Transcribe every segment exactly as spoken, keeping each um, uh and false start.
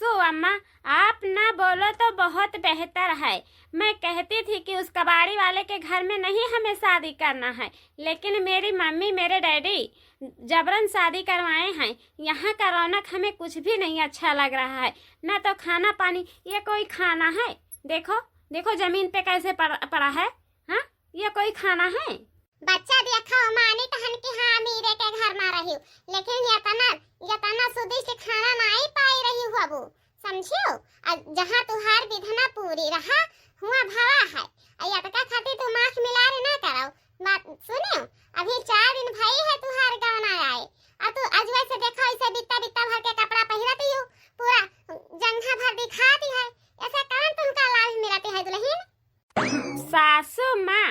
तो अम्मा, आप ना बोलो तो बहुत बेहतर है। मैं कहती थी कि उस कबाड़ी वाले के घर में नहीं हमें शादी करना है, लेकिन मेरी मम्मी, मेरे डैडी जबरन शादी करवाए हैं। यहाँ का रौनक हमें कुछ भी नहीं अच्छा लग रहा है, ना तो खाना पानी। ये कोई खाना है? देखो, देखो जमीन पे कैसे पड़-, पड़ा है। हाँ, ये कोई खाना है? बच्चा देखो, मानी तहन कि हाँ, अमीरे के घर मा रही, लेकिन यतना, यतना सुदिष्ट खाना नाई पाई रही हुआ वो, समझियो? आ जहाँ तुहार विधना पूरी रहा, हुआ भवा है। आ यतका खातिर तुम आँख मिलार ना करो। बात सुनियो, अभी चार दिन भई है तुहार गवना आए, और तू अजुए से देखो, इसे बित्ता बित्ता भर के कपड़ा पहिरती हो, पूरा जंघा भर दिखाती है। ऐसे कौन तुमका लाभ मिलती है दुल्हन? सासू माँ,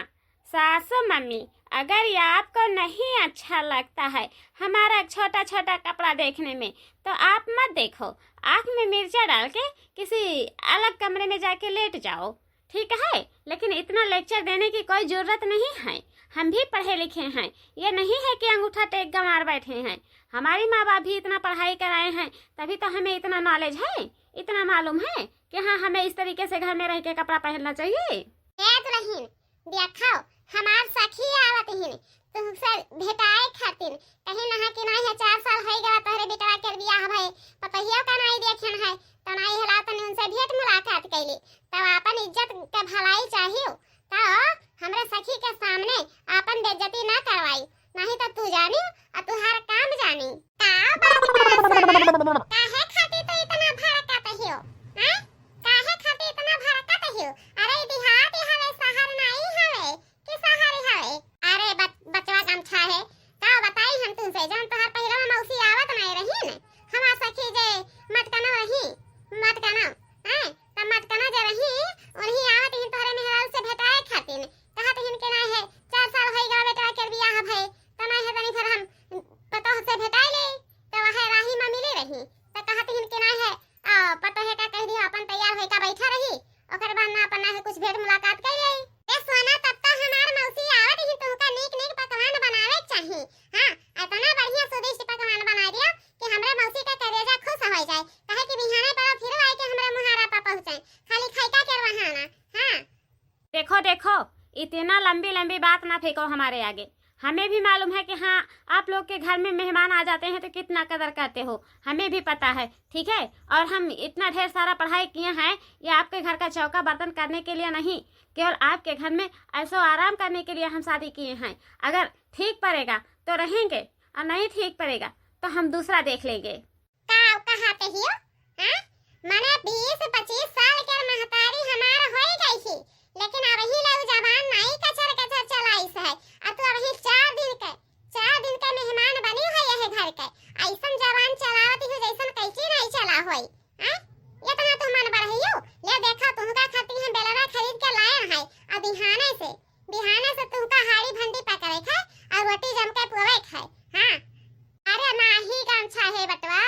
सासू मम्मी, अगर ये आपको नहीं अच्छा लगता है हमारा छोटा छोटा कपड़ा देखने में, तो आप मत देखो। आँख में मिर्चा डाल के किसी अलग कमरे में जाके लेट जाओ, ठीक है? लेकिन इतना लेक्चर देने की कोई ज़रूरत नहीं है। हम भी पढ़े लिखे हैं। ये नहीं है कि अंगूठा टेक गंवार बैठे हैं। हमारी माँ बाप भी इतना पढ़ाई कराए हैं, तभी तो हमें इतना नॉलेज है, इतना मालूम है कि हाँ, हमें इस तरीके से घर में रह के कपड़ा पहनना चाहिए। ए दुल्हन, देखो, हमार सखी आवत हिन तुमसे भेटाए खातिर। कहीं नहा कि नाई है, चार साल होई गवा तोहरे बेटवा के बियाह भए, पतोहियो का नाई देखन है, तो नाई हला तनी उनसे भेंट मुलाकात कैली, तब आपन इज्जत के भलाई चाहियो, तो हमरे सखी के सामने आपन बेइज्जती ना करवाई, नहीं तो तू जानी और तुहार काम जानी। का बात बा साला? काहे खातिर तू इतना भड़कत हियो? हैं? काहे खातिर इतना भड़कत हियो? अरे, ई देहात हवे, शहर नाई हवे कि शहर हवे? अरे बच-, बचवा गमछा है, का बताई हम तुमसे, जौन तोहार पहिलवा मौसी आवत नाई रही न, हमार सखी जे मटकना रही, मटकना, हैं? त मटकना जे रही, उन्हीं आवत हिन तोहरे मेहरारू से भेटाए खातिर। कहत हिन कि नाई है, चार साल होई गवा बेटवा के बियाह भए, त नाई है तनी फिर हम पतोह से भेटाए ले, त वह राही में मिली रही, त कहत हिन कि नाई है, आ, पतोहे का कह दियो अपन तैयार होई का बैठा रही, ओकर बाद ना अपन नाई है कुछ भेंट मुलाकात कर ले। ए सोना, तब तो हमार मौसी आवत ही तुमका नीक नीक पकवान बनावे के चाही। हाँ, इतना बढ़िया स्वादिष्ट पकवान बना दिया कि हमरे मौसी का करेजा खुश हो जाए, काहे कि बिहाने पर फिर आए के हमरे मुहारा पर पहुँचे, खाली खाइका के बहाना। हाँ। देखो, देखो, इतना लंबी लंबी बात ना फेंको हमारे आगे। हमें भी मालूम है कि हाँ, आप लोग के घर में मेहमान आ जाते हैं तो कितना कदर करते हो, हमें भी पता है, ठीक है? और हम इतना ढेर सारा पढ़ाई किए हैं, ये आपके घर का चौका बर्तन करने के लिए नहीं, केवल आपके घर में ऐशो आराम करने के लिए हम शादी किए हैं। अगर ठीक पड़ेगा तो रहेंगे, और नहीं ठीक पड़ेगा तो हम दूसरा देख लेंगे। का कहत हियो? हाँ? मने बीस पच्चीस साल के महतारी हमार होई गई ही, लेकिन अबही ले उ जबान नाई कचर कचर चलाइस है। आ तू अबही चार दिन के, चार दिन के मेहमान बनी है यह घर के, ऐसन जबान चलावत ही जैसन कैची नाई चला होई। हाँ? इतना तू मन बढ़ियो? ले देखा, तुमका खातिर हम बेलना खरीद के लाए हैं, आ बिहाने से बिहाने से तुमका हाड़ी भंडी पकड़े खाए और रोटी जम के पुआवे खाए। हाँ। अरे नाही गमछा है बटवा,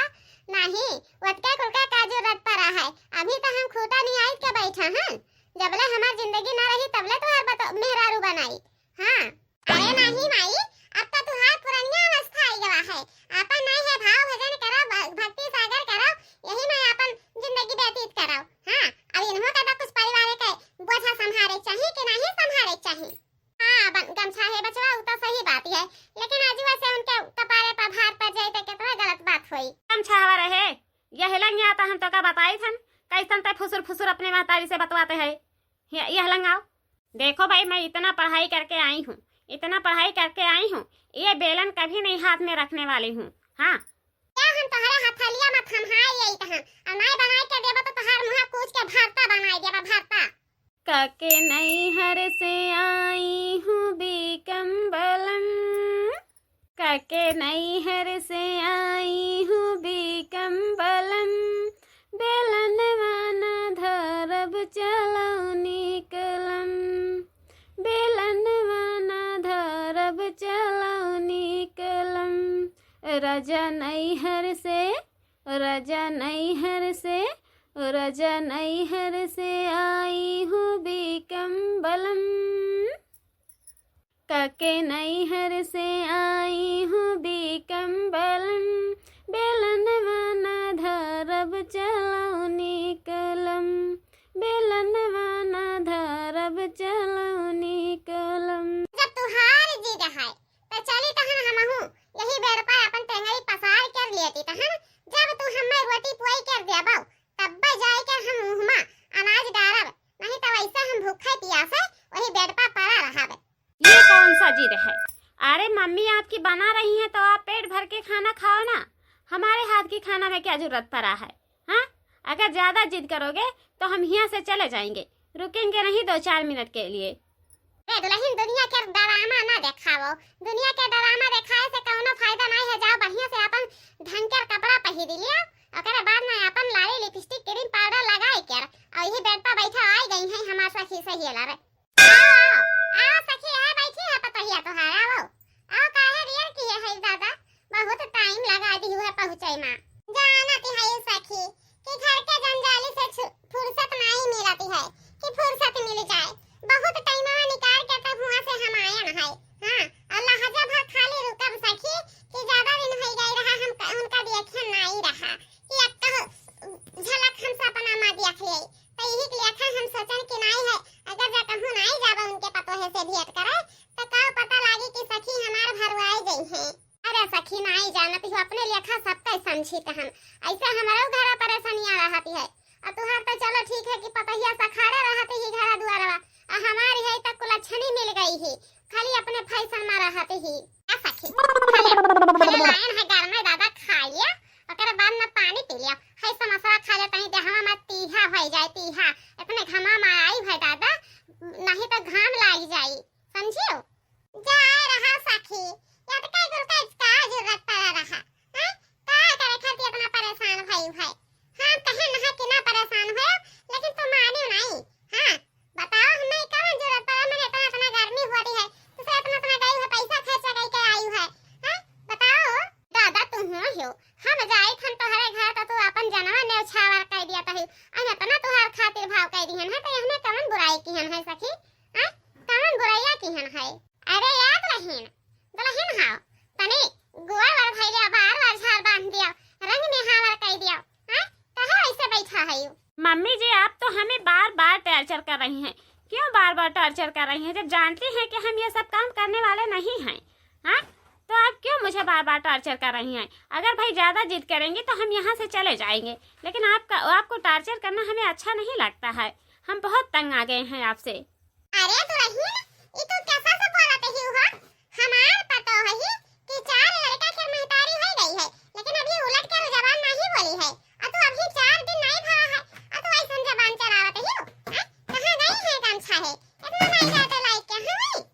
नाही, ओतके कुल के का जरूरत पड़ा है। अभी तो हम खूटा निहाइल के बैठा हन, जबले हमार जिंदगी ना रही तबले तुहार बत-, मेहरारू बनाई। हाँ। अरे नाही माई, अब तो तुहार पुरनिया अवस्था आई गवा है, आपन नहीं है भाव भजन करो, भ-, भक्ति सागर करो, यही में आपन जिंदगी व्यतीत करो। हाँ, अब इन्हों का तो कुछ परिवार के बोझा संभारे चाहिए कि नहीं संभारे चाहिए। हाँ, बन-, गमछा है बचवा, उ तो सही बात है, लेकिन आज वैसे उनके कपारे पर भार पड़ जाए तो कितना गलत बात होई। गमछा हवा रहे, यह लंग आता हम तो का बताई थन, कैसन ते फुसुर फुसुर अपने महतारी से बतवाते है। ये, यह लंग आओ। देखो भाई, मैं इतना पढ़ाई करके आई हूँ, इतना पढ़ाई करके आई हूँ, ये बेलन कभी नहीं हाथ में रखने वाली हूँ। हाँ। क्या हम तोहरे हथलिया में थम्हाई आई तहाँ, और नहीं बनाई के देबो तो तोहार मुँह कूच के भरता बनाई देबा, भरता। काके नैहर से आई हूँ बीकम बलम, काके नैहर से आई हूँ बीकम बलम, बेलनवा ना धरब चलौनी कलम, बेलनवा ना धरब चलौनी कलम। राजा नैहर से, राजा नैहर से, राजा नैहर से आई हूँ बीकम बलम। काके नैहर से आई हूँ बीकम बलम, बेलनवा ना धरब चलौनी कलम, बेलनवा ना धरब चलौनी कलम। जब तुहार जिद है, त चली तहन हमहू यही बेड़पा अपन टेंगरी पसार कर लेती तहन। जब तू हमें रोटी पुआई कर देबो, तब्बे जाए के हम मुँहमा अनाज डारब, नहीं तो वैसे हम भूखे पियासे वही बेड़पा पड़ा रहब। ये कौन सा जिद है? अरे मम्मी आपकी बना रही हैं तो आप पेट भर के खाना खाओ ना, हमारे हाथ की खाना में क्या जरूरत पड़ा है? हाँ, अगर ज्यादा जिद करोगे तो हम यहाँ से चले जाएंगे, रुकेंगे नहीं दो चार मिनट के लिए। ए दुलहिन, दुनिया के डरामा ना देखावो, दुनिया के डरामा देखाए से कौनो फायदा नहीं है। जाओ बढ़िया से अपन ढंग के कपड़ा पहिर लियो, ओकरे बाद में अपन लाली लिपस्टिक क्रीम पाउडर लगाए के और यही बेड पर बैठा आई गई है हमार सखी सहेला रे। आओ, आओ, आओ सखी, आ बैठी है पतोहिया तोहार, आओ, आओ, काहे देर किए है दादा, बहुत टाइम लगा दी हुए पहुँचे मा। जानती है सखी कि घर के जंजाली से छु-, फुर्सत नहीं मिलती है कि फुर्सत मिल जाए। बहुत टाइमवा निकाल के तब हुआं से हम आयन है। हाँ, और लहजा भर खाली रुकब सखी कि ज्यादा दिन हो गई रहा हम क-, उनका देखे नहीं रहा कि एक तो झलक हम सपना मा देख ले। तो यही के लेखा हम सोचन कि नहीं है, अगर जा कहूँ नहीं जाबा उनके पतोहे से भेंट करे तो का पता लागी कि सखी हमार भरवाए गई है। अरे सखी, नाई जानत हो, अपने लेखा सबका समझित हम। ऐसे हमरो घरा परेशानियां रहत है। अब तुहार तो चलो ठीक है कि पतहिया सखारे रहत ही घरा दुआरवा, आ हमार है तो कुलच्छनी मिल गई ही, खाली अपने फैशन में रहत ही। आ सखी, भले, भले लायन है घर में, दादा खा लिया, ओकरे बाद में पानी पी लिया। है समोसा खा ले तनी देहवा में तीहा हो जाए, तीहा। इतने घमा में आई है दादा, नहीं तो घाम लाग जाई, समझियो? जाए रहा सखी, याद का गुल का का जरूरत पड़ा रहा? हैं? का करे खातिर इतना परेशान भई है? हम कहे ना कि ना परेशान हो, लेकिन तू मानियो नहीं। हाँ, बताओ, हमें कौन जरूरत पड़ा? मैंने इतना, इतना गर्मी हो रही है, दूसरा इतना, इतना गई है, पैसा खर्चा करके आई है। हैं? बताओ। दादा, तू हो, हो, हम जाए थन तोहरे घर तो तू अपन जनवा न्योछावर कर दिया तही, हम इतना तुहार खातिर भाव कर दिहन है, तो हमने कौन बुराई किहन है सखी? हैं? कौन बुरैया किहन है? अरे याद रहीन, दुलहिन हाव, तनी गोड़ वर भइले, बार बार झाड़ बांध दिया, रंग निहावर कइ दिया, हैं? कहे ऐसे बैठा है यू? मम्मी जी, आप तो हमें बार बार टॉर्चर कर रही हैं। क्यों बार बार टॉर्चर कर रही हैं, जब जानती हैं कि हम ये सब काम करने वाले नहीं हैं? हाँ, तो आप क्यों मुझे बार बार टॉर्चर कर रही हैं? अगर भाई ज्यादा जिद करेंगी तो हम यहाँ से चले जाएंगे, लेकिन आपका, आपको टॉर्चर करना हमें अच्छा नहीं लगता है। हम बहुत तंग आ गए हैं आपसे। अरे दुलहिन, ई तू कैसा से बोलत ही हो? हमार पतोह ही कि चार लड़का के महतारी हो गई है, लेकिन अभी उलट के जबान नहीं बोली है। और तू अभी चार दिन नहीं भरा है, और तू ऐसन जबान चलावत ही हो? हैं? कहाँ गई है गमछा है? इतना नहीं जाते लाइक के, हाँ भाई?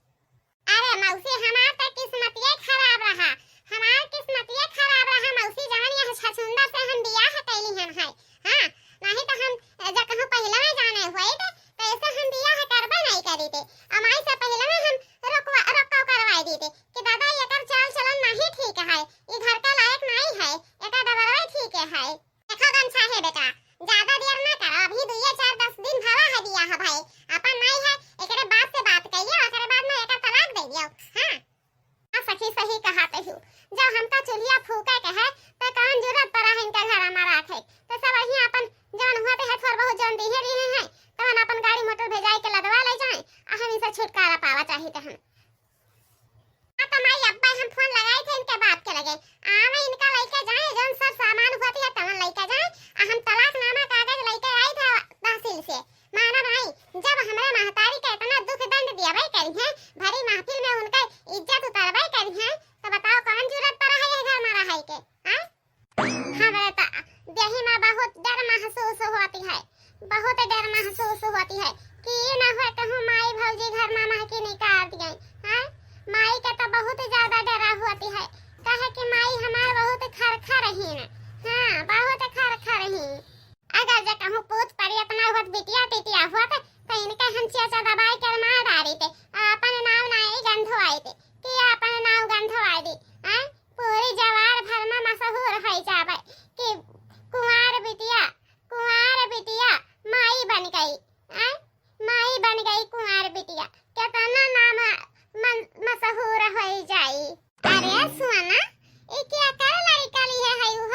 अरे मौसी, हमार त किस्मतिये खराब रहा, हमार किस्मतिये खराब रहा मौसी, जवन यह छछुंदर से हम बियाह कैली हन है। हाँ, नहीं तो हम, अ, जब कहूँ पहले में जाने हुए थे, तो ऐसे हम बियाह करबे नहीं करी थे। अमाई से पहले में हम रोकवा, रोको करवाई दी थे कि दादा, ये कर चाल चलन नहीं ठीक है, ये घर का लायक नहीं है, ये का डबरवे ठीक है। देखो गमछा है बेटा, ज्यादा देर ना करो, अभी दुइये चार दस दिन भवा है बियाह भए, अपन माई है, एकरे बाप से बात कइयो, ओकरे बाद में एकर तलाक दे दियो। हाँ, हाँ सखी, सही कहा तहू, जब हमका चूल्हिया फूके के है, तो कौन जरूरत पड़ा है इनका घर में रखे? तो सब यहीं अपन जौन हुआ ते है, थोड़ बहुत जौन दिहे रहे हैं, तवन अपन गाड़ी मोटर भेजाए के लदवा ले जाए, आ हम इनसे छुटकारा पावा चाहित हम। हाँ, तो माई, अब्बा हम फोन लगाए थे इनके बाप के लगे, आवे इनका लइके जाए, जौन सब सामान हुआ थे तवन लइके जाए, आ हम तलाकनामा कागज लइके आई था तहसील से। मानब नहीं, जब हमरे महतारी के इतना दुख दंड दियावे करी है, भरी महफिल में उनका इज्जत उतारवे करी है, तो बताओ कौन जरूरत पड़ा है ये घर में रहे के? हाँ? हमरे त देही में बहुत डर महसूस होती है, बहुत डर महसूस होती है कि ये ना हो कहूँ माई भौजी घर में महकी निकाल दिए। हाँ, माई के तो बहुत ज्यादा डरा होती है, काहे कि माई हमार बहुत खरखा रही न। हाँ, बहुत खरखा रही। अगर जे कहूँ पूत पर इतना होत बिटिया टिटिया होत, तो इनके हम चेचा दबाई के मार डारी थे, अपन नाव नाई गंधवाई थे, कि अपन नाव गंधवाई दी। हाँ? पूरी जवार भर में मशहूर होइ जावे कि कुंवार बिटिया, कुंवार बिटिया माई बन गई, आय, माई बन गई कुंवार बिटिया, केतना नाम मन, मशहूर होइ जाई। अरे सोना, ई केकर लड़िका लिहे है हो?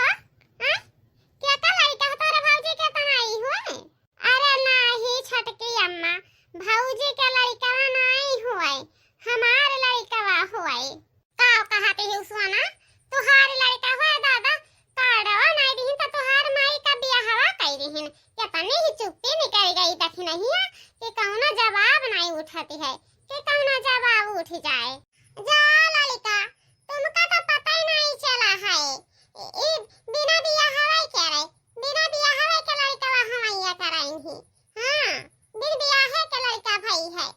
रहिन, केतनी ही चुप्पी निकरि गई दखिनहिया कि कउनो जवाब नाहीं उठति है, कि कउनो जवाब उठि जाए। जा ललिका, तुमका तो पता ही नाहीं चला है, ई बिना बियाहवै के रहे, बिना बियाहवै के लड़िकवा हमैया कराइन ही। हाँ, बिन बियाहे के लड़िका भई है।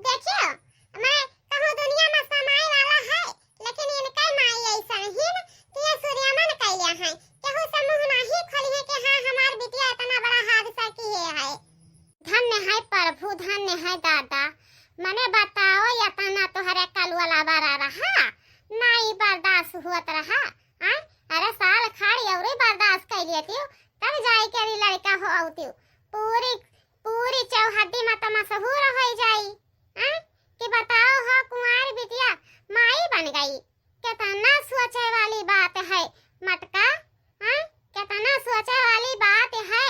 देखियो, मैं कहूँ दुनिया में समाए वाला है, लेकिन इनकै माई अइसन हिन कि ये सूर्यमन कइले हैं। केहू से मुँह नाहीं खोलिहे कि हाँ, हमार बिटिया इतना बड़ा हादसा किहे है। धन्य है प्रभु, धन्य है दादा। मने बताओ, इतना तोहरे कलुआ लावारा रहा, नाहीं बर्दाश्त होत रहा। आय, अरे साल खाड़ी अउरी बर्दाश्त कइ लेतिउ, तब जाइके अउरी लड़िका होतिउ। पूरी, पूरी चौहद्दी में तो मशहूर होइ जाई, आय, कि बताओ हो कुंवार बिटिया माई बन गई। केतना सोचे वाली बात है मटका, आय, केतना सोचे वाली बात है।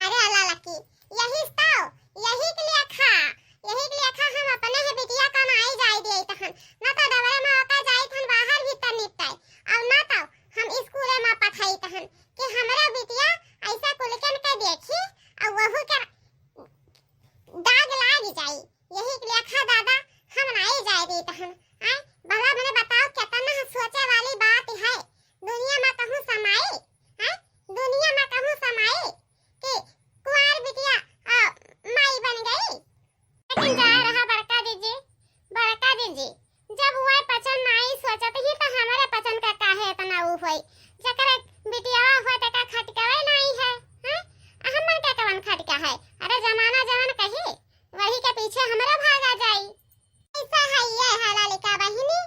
अरे अल्लाह लकी, यही तो, यही के लेखा, यही के लेखा हम अपने ही बिटिया कमाई जाए दिए तहन, न तो डबरे में ओका जाई तहन बाहर भीतर निपटाई, और न तो हम स्कूले में पठाई तहन कि हमरा बिटिया ऐसा कुलकन के देखी और वहू के दाग लाग जाई। यही के लेखा दादा हम नाई जाए दी तहन। आय, भला मने बताओ केतना सोचे वाली बात है। दुनिया में कहूँ समाई, हैं? दुनिया में कहूँ समाई कि कुंवार बिटिया, अ, माई बन गई। लेकिन जा रहा बड़का जीजी, बड़का जीजी, जब वह पचन नाई सोचत ही तो हमरे पचन का काहे इतना ऊ होई? जकरे बिटियावा होए तेका खटकावे नाई है, हैं? आ हमन के कवन खटका है? अरे जमाना जवन कही, वही के पीछे हमरो भागा जाई। ऐसा है ये है ललिका बहिनी,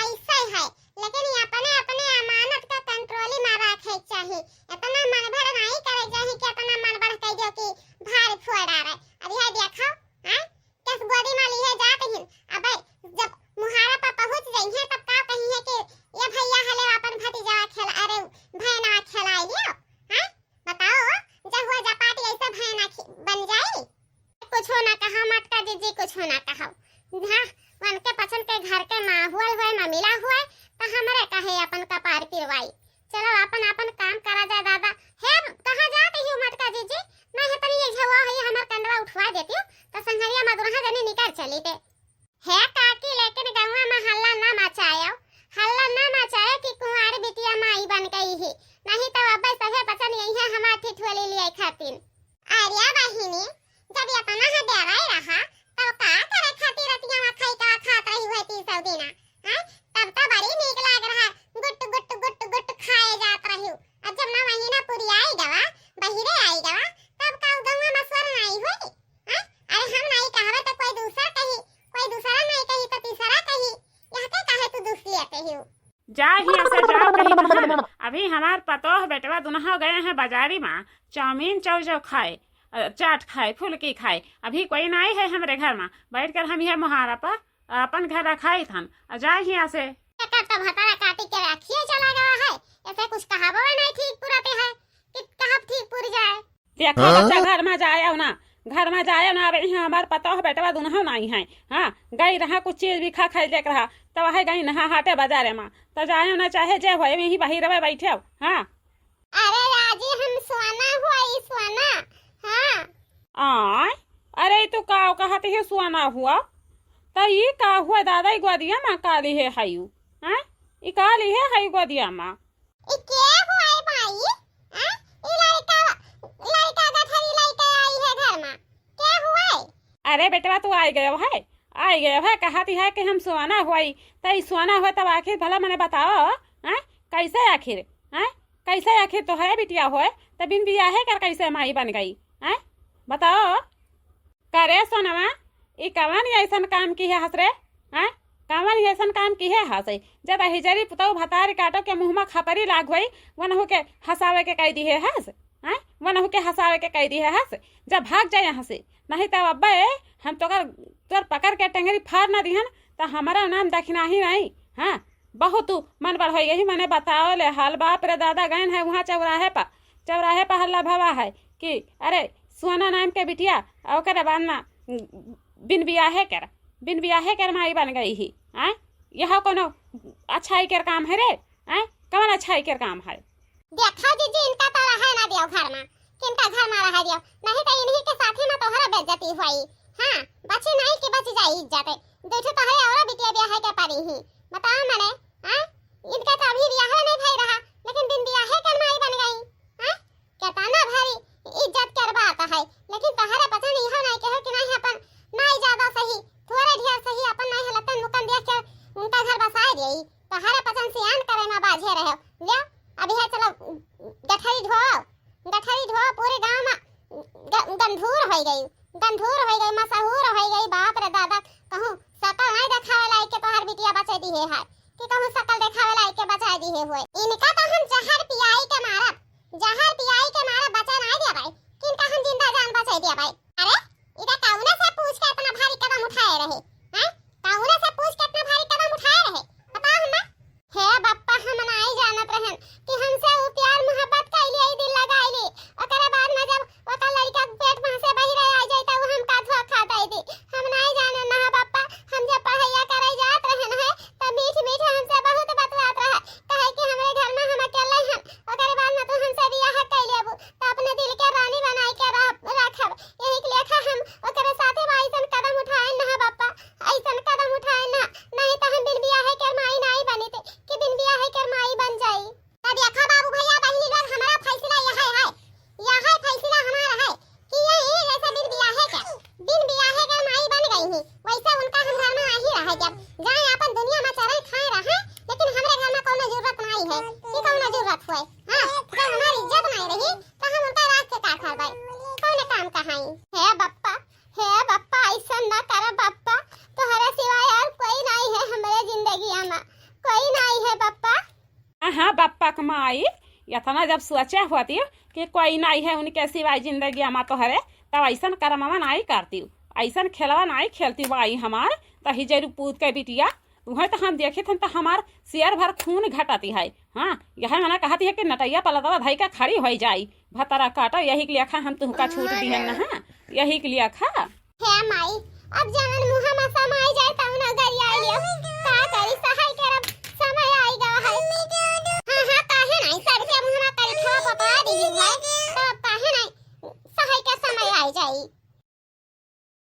ऐसा है, लेकिन ये अपने, अपने अमानत का कंट्रोली में रखे के चाही। इतना मनभर नाई करे के चाही कि इतना मनभर कह दियो कि भार फोड़ आ रहे। अब यह देखो, हैं? कस गोदी में लिए जात हिन। अबे जब मुहारा पर पहुँच जाई है तब का कही है कि ये भैया हले अपन भतीजा खेला, अरे भैना खेला लियो, हैं? बताओ, जब हुआ जपाटी ऐसे भैना खे-, बन जाई? कुछो ना कहा मटका जीजी, कुछो ना कहा। हाँ, उनके पसंद के घर के माहौल होए, ममिला होए, तो हमरे काहे अपन कपार पिरवाई। चलो, अपन, अपन काम करा जाए दादा। हे, कहाँ जात ही मटका जीजी? नहीं है तनी ये झवा है, हमर कंडवा उठवा देती हूँ, तो संघरिया मदुरहा जनी निकर चली ते। हे काकी, लेकिन गौवा में हल्ला ना मचायो, हल्ला ना मचायो कि कुंवार बिटिया माई बन गई ही, नहीं तो अब सहे बचन यही है हमार ठिठुआ ले लिया खातिन। अरे बहिनी, जब इतना है देवाई रहा, तब का करे खातिर रतिया में खाई का खात रही हुए तीसौ दिना, हैं? तब तो बड़ी नीक लाग रहा, गुट गुट गुट गुट खाए जात रही। अब जब ना महीना पुरियाई गवा, बहिरे आई गवा, तब का गौवा में स्वर नाई हुई? हैं? अरे हम नाई कहबे तो कोई दूसरा कही, कोई दूसरा नाई कही तो तीसरा कही। यह के काहे तू दुख लेते हो? जा हियाँ से जाओ कहीं कहाँ। अभी हमार पतोह बेटवा दुनहो गए हैं बाजारी मा, चाउमीन चौजो खाए, अ, चाट खाए, फुलकी खाए। अभी कोई नाई है हमरे घर मा। बैठ कर हम यह मुहारा पर अपन घर रखाई थन। अ, जा हियाँ से। एकर तो भतारा काटी के राखिए चला गवा है। ऐसे कुछ कहावो नहीं ठीक पुराते है कि कहब ठीक पुर जाए। देखो हाँ? बच्चा, घर मा जायो ना, घर मा जायो ना। अब यहाँ हमार पतोह बेटवा दुनहो नाई है। हाँ, गई रहा कुछ चीज भी खा खाई लेके रहा, तो वह गई नहा हाटे बाजारे मा, तो जायो ना चाहे जे होए वहीं बही रहे बैठे हो। हाँ। अरे राजी, हम सोना हुआ, ई सोना। हाँ। आय, अरे ई तो का कहत है सोना हुआ, तो ई का हुआ दादा, ई गोदिया मा का लिहे है यू? हाँ, ई का लिहे है गोदिया मा? ई के हुआई माई? आ? ई लड़का, लड़का गठरी लइके आई है घर मा। के हुआई? अरे बेटवा, तू आई गयो है, आई गयो है, कहत है कि हम सोना हुआई, त ई सोना हुआ तब आखिर भला मने बताओ, हैं? कैसे आखिर, हैं? कैसे आखिर तोहरे बिटिया होए, त बिन बियाहे कर कैसे माई बन गई, हैं? बताओ। करे सोनवा, ई कवन अइसन काम किहे हस रे? हैं? कवन अइसन काम किहे हस? जब हिजरी पुतऊ भतारी काटो के मुँह मा खपरी लाग होई, वनहु के हँसावे के कहि दिहे हस? हैं? वनहु के हँसावे के कहि दिहे हस? जब भाग जा यहाँ से, नहीं तब अब्बे हम तोकर, तोर पकड़ के टेंगरी फार ना दिहन, त हमारा नाम दखिनाही नहीं। हाँ, बहुत तू मन बढ़ होई गई, मने बताओ ले हाल। बाप रे दादा, गयन है वहाँ चौराहे पर, चौराहे पर हल्ला भवा है कि अरे सोना नाम के बिटिया, आ ओकरे बाद मा बिन बियाहे कर, बिन बियाहे कर माई बन गई ही। आय, यह कोनो अच्छाई के काम है रे? आय, कवन अच्छाई के काम है? देखा जीजी, इनका तो रहे ना दियो घर मा, किनका घर मा रहा दियो, नहीं तो इन्हीं के साथे मा तोहरा बेइज्जती होई। हाँ, बची नहीं कि बच जाई इज्जत। दू ठो तोहरे औरो बिटिया ब्याह के परी ही। बताओ मने, हाँ? इनका तो अभी ब्याह नहीं भई रहा, लेकिन बिन ब्याहे के माई बन गई। हाँ? केतना भारी इज्जत के बात है, लेकिन तोहरे पचन इहो नहीं कहो कि नहीं अपन माई ज्यादा सही, थोड़े ढेर सही अपन नहीं हलतन मुकन देख के उनका घर बसाए देई। तोहरे पचन सियान करे मा बाझे रहे। ले, अभी है चलो गठरी ढो, गठरी ढो, पूरे गांव मा ग-, गंधूर होई गई, गंधूर होई गई, मशहूर होई गई। बाप रे दादा, कहूँ सकल नहीं देखावे लायक के तोहर बिटिया बचे दिहे है कि कहूँ सकल देखावे लायक के बचाए दिहे हुए। इनका तो हम जहर पियाई के मारब, जहर पियाई के मारब, बचे नहीं दिया भाई, किनका हम जिंदा जान बचे दिया भाई। अरे, इधर कौने से पूछ के इतना भारी कदम उठाए रहे? हैं? कौने से पूछ के इतना भारी कदम उठाए रहे? बताओ हमें। हे बप्पा, हम नाई जानत रहन कि हमसे ऊ प्यार मोहब्बत कइली, ई दिल लगाइली। ओकरे बाद में जब ओकर लड़का पेट में से बहिरे आ जाई, त ऊ हमका धोखा दे दी। हम नाई जानन ना बप्पा, हम जब पढ़ाइया करे जात रहन है, त मीठ मीठ हमसे बहुत बतुआत रहे, कहे कि हमरे घर में हम अकेले हन, ओकरे बाद में तू हमसे बियाह कइ लेबू, त अपने दिल के रानी बनाई के रह-, रखब। यही के लेखा हम ओकरे साथे बा, अइसन कदम उठाए ना बप्पा, अइसन कदम उठाए ना, नहीं त हम बिन बियाहे के माई नाई बनित कि बिन बियाहे के माई बन जाई। त देखा बाबू भैया बहिनी लोग, हमारा फैसला यह है, यह फैसला हमारा है कि ये, ये जैसे बिन बियाहे के, बिन बियाहे के माई बन गई ही, वैसे उनका हम घर में आ ही रहे, जब जाए अपन दुनिया में चरे खाए रहे, लेकिन हमरे घर में कौनो जरूरत नहीं है कि कौनो जरूरत होए। हाँ, जब हमारी इज्जत नहीं रही, तो हम उनका राख के का करबे? कौन काम कहाई? हे बप्पा, हे बप्पा, ऐसन ना कर बप्पा, तोहरे सिवाय और कोई नहीं है हमरे जिंदगिया में, कोई नहीं है बप्पा। हाँ, हाँ, बप्पा के माई, इतना जब सोचे होती कि कोई नहीं है उनके सिवाय जिंदगिया में तोहरे, तब ऐसन करमवा नहीं करती, ऐसन खेलवा नहीं खेलती माई हमार, तही जरू पूत के बिटिया। उहे तो हम देखित हन तो हमार सियर भर खून घटती है। हाँ, यह मना कहती है कि नटैया पलतवा धई के खड़ी होई जाई, भतरा काटो, यही के लेखा हम तुहका छूट दिहन ना, हाँ, यही के लेखा। हे माई, अब जवन मुँह में समाई जाए तवन गरियाई लियो। का करी, सहाय के अब समय आई गवा है। हाँ, हाँ, काहे नहीं, सबके मुँह में करी खावा पपा दी है, तो अब काहे नहीं सहाय के समय आई जाई।